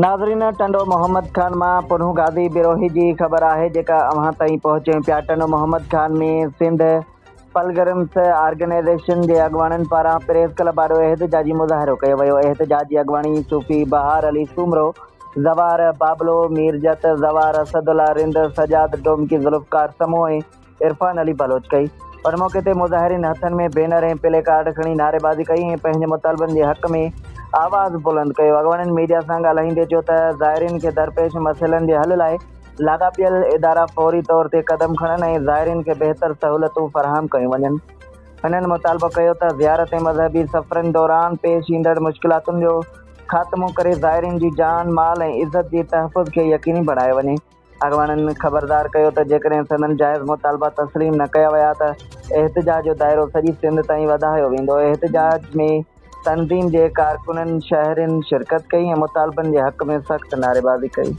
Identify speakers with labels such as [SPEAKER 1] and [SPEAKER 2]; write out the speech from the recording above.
[SPEAKER 1] ناظرين ٽنڊو محمد خان مان پنهون غازي بروهي جي خبر آهي جيڪا اوهان تائين پهچيون پيا ٽنڊو محمد خان ۾ سنڌ پلگرمس آرگنائيزيشن جي اڳواڻن پاران پريس ڪلب آڏو احتجاجي مظاهرو ڪيو ويو احتجاج جي اڳواڻي صوفي بهار علي سومرو، زوار بابلو، ميرجت، زوار اسدالله رند، سجاد ڊومڪي، ذوالفقار سمون ۽ عرفان علي بلوچ ڪئي. ان موقعي تي مظاهرين هٿن ۾ بينر ۽ پلي ڪارڊ کڻي نعريبازي ڪئي ۽ پنهنجي مطالبن جي حق ۾ آواز بلند ڪيو. اڳواڻن ميڊيا سان ڳالهائيندي چيو ته زائرين کي درپيش مسئلن جي حل لاء لاڳاپيل ادارا فوري طور تي قدم کڻن ۽ زائرين کي بهتر سهولتون فراهم ڪيون وڃن. هنن مطالبو ڪيو ته زيارت ۽ مذهبي سفرن دوران پيش ايندڙ مشڪلاتن جو خاتمو ڪري زائرين جي جان، مال ۽ عزت جي تحفظ کي يقيني بڻايو وڃي. اڳواڻن خبردار ڪيو ته جيڪڏهن سندن جائز مطالبا تسليم نه ڪيا ويا ته احتجاج جو دائرو سڄي سنڌ تائين وڌايو ويندو. احتجاج ۾ تنظيم جي ڪارڪنن، شهرين شرڪت ڪئي ۽ مطالبن جي حق ۾ سخت نعريبازي ڪئي.